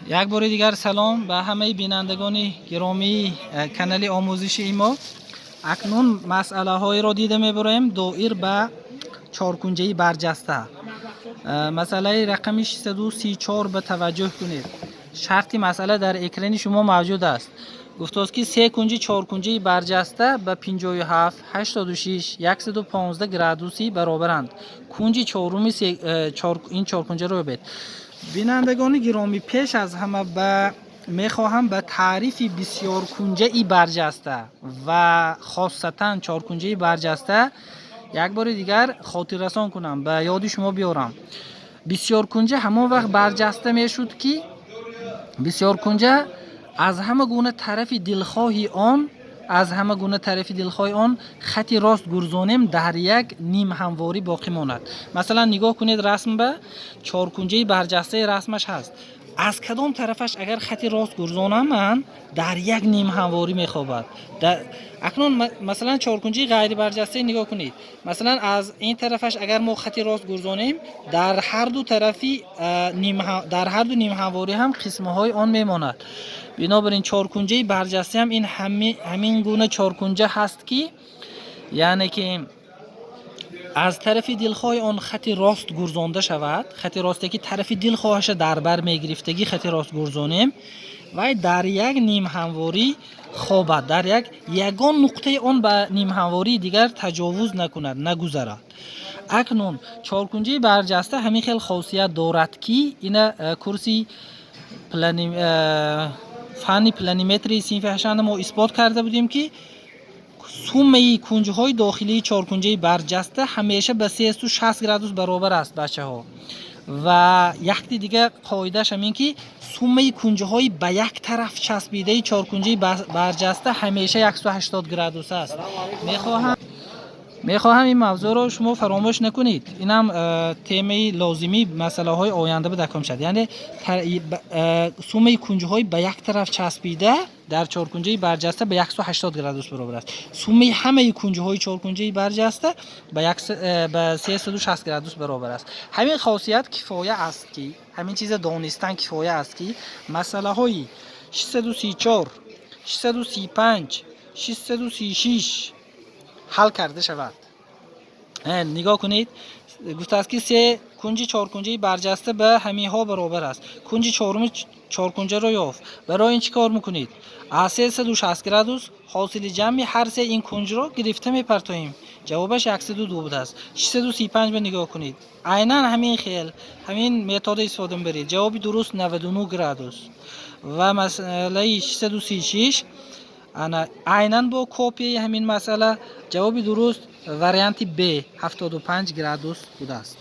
Як бори дигар салом ба ҳамаи бинандагони гиромии канали омӯзиши мо. Акнун масъалаҳоеро дида мебароем, доир ба чоркунҷаи барҷаста. Масъалаи рақами 634 ба таваҷҷӯҳ кунед. Шарти масъала дар экрани шумо мавҷуд аст. Гуфтааст, ки се кунҷи чоркунҷаи барҷаста ба 57, 86, 115 градусӣ баробаранд. Кунҷи чоруми ин чоркунҷаро ёбед. Бинандагони гиромӣ, пеш аз ҳама ба мехоҳам ба таърифи бисёркунҷаи барҷаста ва хоссатан чоркунҷаи барҷаста як бори дигар хотиррасон кунам, ба ёди шумо биёрам. Бисёркунҷа ҳамон вақт барҷаста мешуд, ки бисёркунҷа аз ҳама гуна тарафи дилхоҳи он, аз ҳама гуна тарафи дилхоҳи он хати рост гурзонем, дар як нимҳамворӣ боқӣ монад. Масалан, нигоҳ кунед, расм ба чоркунҷаи барҷастаи расмаш ҳаст. Аз кадом тарафаш агар хати рост гурзонам ман, дар як нимҳамворӣ мехобад. Акнун, масалан, чоркунҷаи ғайрибарҷастаи нигоҳ кунед. Масалан, аз ин тарафаш агар мо хати рост гурзонем, дар ҳарду тарафи дар ҳарду нимҳамворӣ ҳам қисмҳои он мемонад. Бинобар ин чоркунҷаи барҷаста ҳам ин ҳамин гуна чоркунҷа ҳаст, ки яъне ки аз тарафи дилхоҳи он хати рост гурзонда шавад, хати росте, ки тарафи дилхоҳаша дар бар мегирифтагӣ хати рост гурзонем, вай дар як нимҳамворӣ хобад, дар як ягон нуқтаи он ба нимҳамвории дигар таҷовуз накунад, нагузарад. Акнун чоркунҷаи барҷаста ҳамин хел хосият дорад, ки ина курси фанни планиметрии синфи ҳаштанда мо исбот карда будем, ки суммаи кунҷҳои дохилии чоркунҷаи барҷаста ҳамеша ба 360 градус баробар аст, бачаҳо. Ва якти дига қоидааш ҳамин, ки суммаи кунҷҳои ба як тараф часпидаи чоркунҷаи барҷаста ҳамеша 180 градус аст. Мехоҳам ин мавзӯъро шумо фаромӯш накунед. Инам темаи лозимӣ масъалаҳои оянда ба даком шавад. Яъне суммаи кунҷҳои ба як тараф часпида дар чоркунҷаи барҷаста ба 180 градус баробар аст. Суммаи ҳамаи кунҷҳои чоркунҷаи барҷаста ба 360 градус баробар аст. Ҳамин хосият кифоя аст, ки ҳамин чиза донистан кифоя аст, ки масъалаҳои 634, 635, 636 ҳал карда шавад. Нигоҳ кунед, гуфтааст, ки се кунҷи чоркунҷаи барҷаста ба ҳаминҳо баробар аст. Кунҷи чоруми чоркунҷаро ёфт. Барои ин чӣ кор мекунед? Аз 360 градус ҳосили ҷамъи ҳар се ин кунҷро гирифта мепартоем. Ҷавобаш 102 будааст. 635 ба нигоҳ кунед, айнан ҳамин хел ҳамин метода истифода мебаред. Ҷавоби дуруст 99 градус. Ва масъалаи 636 ана айнан бо копияи ҳамин масъала, ҷавоби дуруст варианти Б, 75 градус будааст.